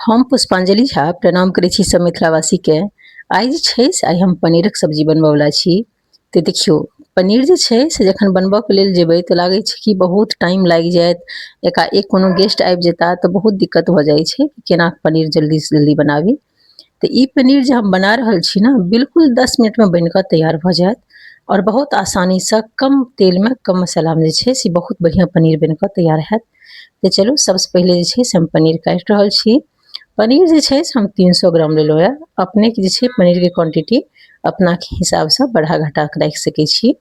हम पुष्पांजलि झा प्रणाम करै छी सब मिथिलावासीके। आइ जे छै से आइ हम पनीरक सब्जी बनबऽवला छी। तऽ देखियौ, पनीर जे छै से जखन बनबऽके लेल जेबै तऽ लागै छै कि बहुत टाइम लागि जायत, एकाएक कोनो गेस्ट आबि जेता तऽ बहुत दिक्कत भऽ जाइ छै कि केना पनीर जल्दीसँ जल्दी बनाबी। तऽ ई पनीर जे हम बना रहल छी ने, बिल्कुल 10 मिनटमे बनि कऽ तैयार भऽ जायत आओर बहुत आसानीसँ कम तेलमे कम मसालामे जे छै से बहुत बढ़िआँ पनीर बनि कऽ तैयार हैत। तऽ चलू, सबसँ पहिले जे छै से हम पनीर काटि रहल छी। पनीर जे छै से हम 300 ग्राम लेलहुँ यऽ। अपनेके जे छै पनीरके क्वान्टिटी अपनाके हिसाबसँ बढ़ा घटा कऽ राखि सकै छी।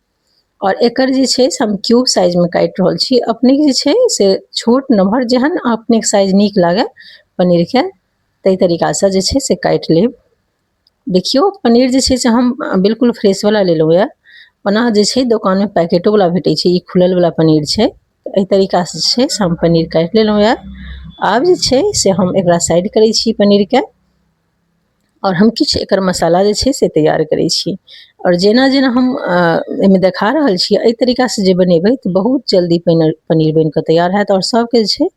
आओर एकर जे छै से हम क्यूब साइजमे काटि रहल छी। अपनेके जे छै से छोट नमहर जेहन अपनेके साइज नीक लागए पनीरके, ताहि तरीकासँ जे छै से काटि लेब। देखियौ, पनीर जे छै से हम बिल्कुल फ्रेशवला लेलहुँ यऽ। ओना जे छै दोकानमे पैकेटोवला भेटै छै, ई खुललवला पनीर छै। एहि तरीकासँ जे छै से हम पनीर काटि लेलहुँ यऽ। आब जे छै से हम एकरा साइड करै छी पनीरके आओर हम किछु एकर मसाला जे छै से तैयार करै छी। आओर जेना जेना हम एहिमे देखा रहल छी, एहि तरीकासँ जे बनेबै तऽ बहुत जल्दी पनीर बनि कऽ तैयार हैत आओर सभके जे छै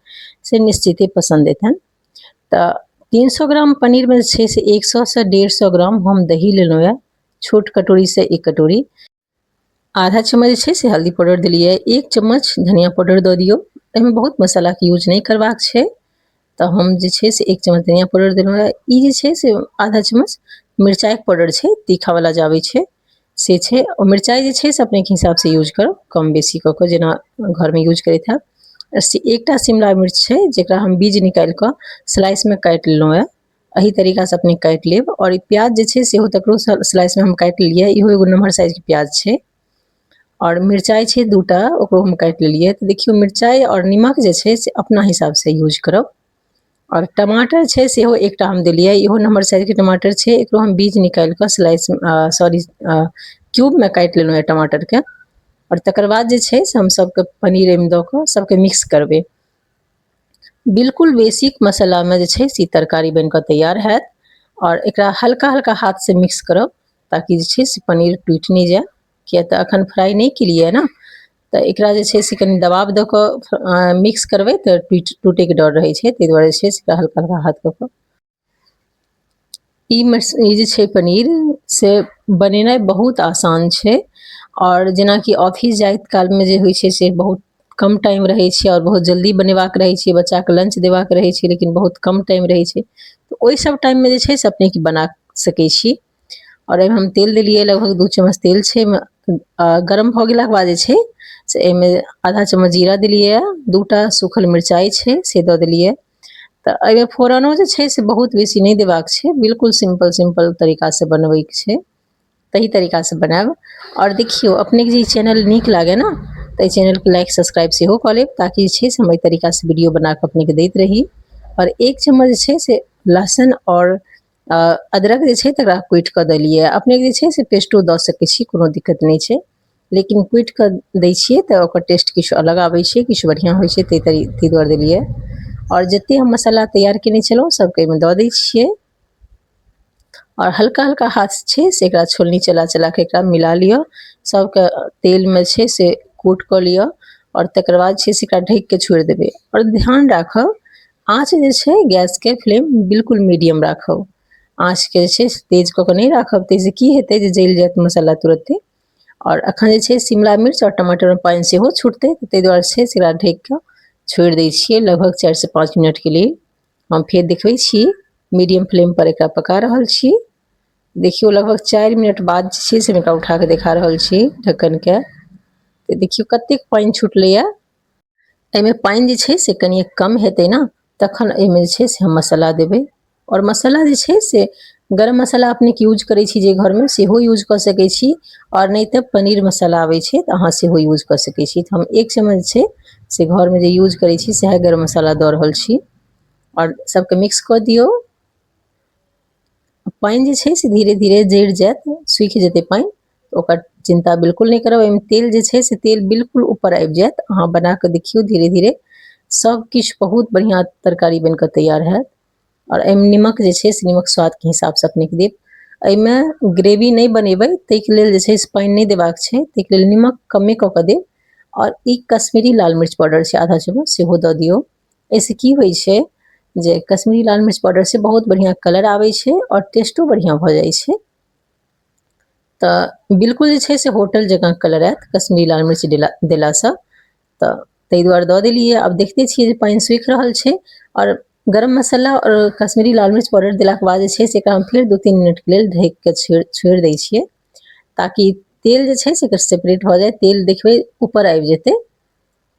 से निश्चिते पसन्द एतनि। तऽ 300 ग्राम पनीरमे जे छै से 100 सँ 150 ग्राम हम दही लेलहुँ यऽ, छोट कटोरीसँ एक कटोरी। आधा चम्मच जे छै से हल्दी पाउडर देलियै, 1 चम्मच धनिया पाउडर दऽ दियौ। एहिमे बहुत मसालाके यूज नहि करबाक छै, तऽ हम जे छै से 1 चम्मच धनिया पाउडर देलहुँ। ई जे छै से आधा चम्मच मिरचाइके पाउडर छै, तीखावला जे आबै छै से छै। आओर मिरचाइ जे छै से अपनेके हिसाबसँ यूज करू, कम बेसी कऽ कऽ जेना घरमे यूज करैत हैब। एकटा शिमला मिर्च छै जकरा हम बीज निकालि कऽ स्लाइसमे काटि लेलहुँ यऽ। एहि तरीकासँ अपने काटि लेब। आओर ई प्याज जे छै सेहो तकरो स्लाइसमे हम काटि लेलियै। इहो एगो नमहर साइजके प्याज छै। आओर मिरचाइ छै दूटा, ओकरो हम काटि लेलियै। तऽ देखियौ, मिरचाइ आओर निमक जे छै से अपना हिसाबसँ यूज करब। आओर टमाटर छै सेहो एकटा हम देलियै। इहो नमहर साइजके टमाटर छै। एकरो हम बीज निकालि कऽ स्लाइस, सॉरी, क्यूबमे काटि लेलहुँ टमाटरके। आओर तकर बाद जे छै से हम सबके पनीर एहिमे दऽ कऽ सबके मिक्स करबै। बिल्कुल बेसिक मसालामे जे छै से ई तरकारी बनि कऽ तैयार हैत। आओर एकरा हल्का हल्का हाथसँ मिक्स करब ताकि जे छै से पनीर टूटि नहि जाय, किया तऽ एखन फ्राइ नहि केलियै ने, तऽ एकरा जे छै से कनि दबाव दऽ कऽ मिक्स करबै तऽ टूटैके डर रहै छै। ताहि दुआरे जे छै से एकरा हल्का हल्का हाथ कऽ कऽ। ई जे छै पनीर से बनेनाइ बहुत आसान छै। आओर जेनाकि ऑफिस जाइत कालमे जे होइ छै से बहुत कम टाइम रहै छै आओर बहुत जल्दी बनेबाक रहै छै, बच्चाके लंच देबाक रहै छै, लेकिन बहुत कम टाइम रहै छै, तऽ ओहि सब टाइममे जे छै से अपनेके बना सकै छी। आओर एहिमे हम तेल देलियै, लगभग 2 चम्मच तेल छै एहिमे। गरम भऽ गेलाके बाद जे छै से एहिमे आधा चम्मच जीरा देलियै, दूटा सूखल मिरचाइ छै से दऽ देलियै। तऽ एहिमे फोरनो जे छै से बहुत बेसी नहि देबाक छै, बिल्कुल सिम्पल सिम्पल तरीकासँ बनबैके छै, तही तरीकासँ बनायब। आओर देखियौ, अपनेके जे ई चैनल नीक लागै ने तऽ एहि चैनलके लाइक सब्सक्राइब सेहो कऽ लेब, ताकि जे छै से हम एहि तरीकासँ वीडियो बना कऽ अपनेके दैत रही। आओर 1 चम्मच जे छै से लहसुन आओर अदरक जे छै तकरा कुटि कऽ देलियै। अपनेके जे छै से पेस्टो दऽ सकै छी, कोनो दिक्कत नहि छै, लेकिन कुटि कऽ दै छियै तऽ ओकर टेस्ट किछु अलग आबै छै, किछु बढ़िआँ होइ छै, ताहि दुआरे देलियै। आओर जतेक हम मसाला तैयार कयने छलहुँ, सबके एहिमे दऽ दै छियै। आओर हल्का हल्का हाथ छै से एकरा छोलनी चला चला कऽ एकरा मिला लिअ, सबके तेलमे छै से कोट कऽ लिअ। आओर तकर बाद छै से एकरा ढकि कऽ छोड़ि देबै। आओर ध्यान राखब, आँच जे छै गैसके फ्लेम बिल्कुल मीडियम राखब। आँचके जे छै से तेज कऽ कऽ नहि राखब, ताहिसँ की हेतै जे जलि जायत मसाला तुरत्ते। आओर एखन जे छै शिमला मिर्च आओर टमाटरमे पानि सेहो छुटतै, ताहि दुआरे छै से एकरा ढकि कऽ छोड़ि दै छियै लगभग 4 से 5 मिनटके लेल। हम फेर देखबै छी, मीडियम फ्लेम पर एकरा पका रहल छी। देखियौ, लगभग 4 मिनट बाद जे छै से हम एकरा उठा कऽ देखा रहल छी ढक्कनके। तऽ देखियौ, कतेक पानि छुटलैए। एहिमे पानि जे छै से कनिए कम हेतै ने, तखन एहिमे जे छै से हम मसाला देबै। आओर मसाला जे छै से गरम मसाला अपनेके यूज करै छी जे घरमे, सेहो यूज कऽ सकै छी, आओर नहि तऽ पनीर मसाला आबै छै, तऽ अहाँ सेहो यूज कऽ सकै छी। तऽ हम 1 चम्मच छै से घरमे जे यूज करै छी सएह गरम मसाला दऽ रहल छी। आओर सबके मिक्स कऽ दियौ। पानि जे छै से धीरे धीरे जरि जायत, सूखि जेतै पानि, ओकर चिन्ता बिल्कुल नहि करब। एहिमे तेल जे छै से तेल बिल्कुल ऊपर आबि जायत। अहाँ बना कऽ देखियौ, धीरे धीरे सब किछु बहुत बढ़िआँ तरकारी बनि कऽ तैयार हैत। आओर एहिमे निमक जे छै से निमक स्वादके हिसाबसँ अपनेके देब। एहिमे ग्रेवी नहि बनेबै, ताहिके लेल जे छै से पानि नहि देबाक छै, ताहिके लेल निमक कमे कऽ कऽ देब। आओर ई कश्मीरी लाल मिर्च पाउडर छै, आधा चम्मच सेहो दऽ दियौ। एहिसँ की होइ छै जे कश्मीरी लाल मिर्च पाउडरसँ बहुत बढ़िआँ कलर आबै छै आओर टेस्टो बढ़िआँ भऽ जाइ छै। तऽ बिल्कुल जे छै से होटल जकाँ कलर आयत कश्मीरी लाल मिर्च देलासँ। तऽ ताहि दुआरे दऽ देलियै। आब देखते छियै जे पानि सूखि रहल छै आओर गरम मसाला आओर कश्मीरी लाल मिर्च पाउडर देलाके बाद जे छै से एकरा हम फेर 2-3 मिनटके लेल ढकिके छोड़ि दै छियै, ताकि तेल जे छै से एकर सेपरेट भऽ जाय। तेल देखबै ऊपर आबि जेतै,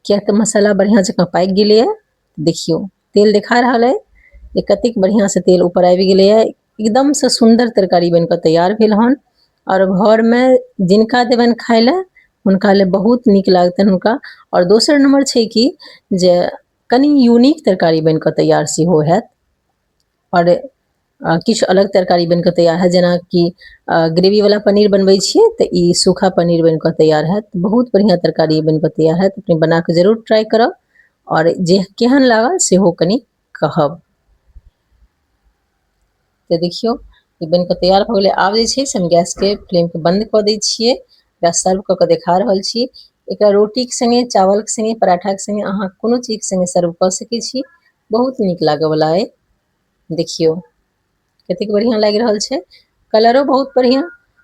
किएक तऽ मसाला बढ़िआँ जकाँ पाकि गेलैए। देखियौ तेल देखा रहल अइ जे कतेक बढ़िआँसँ तेल ऊपर आबि गेलैए। एकदमसँ सुन्दर तरकारी बनिकऽ तैयार भेल हन। आओर घरमे जिनका देबनि खाय लए हुनका लए बहुत नीक लागतनि हुनका। आओर दोसर नम्बर छै कि जे कनि यूनिक तरकारी बनिकऽ तैयार सेहो हैत आओर किछु अलग तरकारी बनिकऽ तैयार हैत। जेनाकि ग्रेवीवला पनीर बनबै छियै तऽ ई सूखा पनीर बनिकऽ तैयार हैत। बहुत बढ़िआँ तरकारी बनिकऽ तैयार हैत। अपने बनाकऽ जरूर ट्राइ करब आओर जे केहन लागल सेहो कनि कहब। तऽ देखियौ ई बनिकऽ तैयार भऽ गेलै। आब जे छै से हम गैसके फ्लेमके बन्द कऽ दै छियै। एकरा सर्व कऽ कऽ देखा रहल छी। एकरा रोटीके सङ्गे, चावलके सङ्गे, पराठाके सङ्गे अहाँ कोनो चीजके सङ्गे सर्व कऽ सकै छी। बहुत नीक लागऽवला अइ। देखियौ कतेक बढ़िआँ लागि रहल छै। कलरो बहुत बढ़िआँ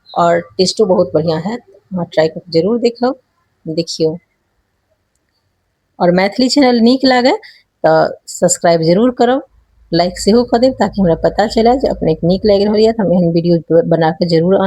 आओर टेस्टो बहुत बढ़िआँ हैत। अहाँ ट्राइ कऽ जरूर देखब। देखियौ आओर मैथिली चैनल नीक लागै तऽ सब्सक्राइब जरूर करब, लाइक सेहो कऽ देब, ताकि हमरा पता चलय जे अपनेके नीक लागि रहल यऽ तऽ हम एहन वीडियो बना कऽ जरूर आनब।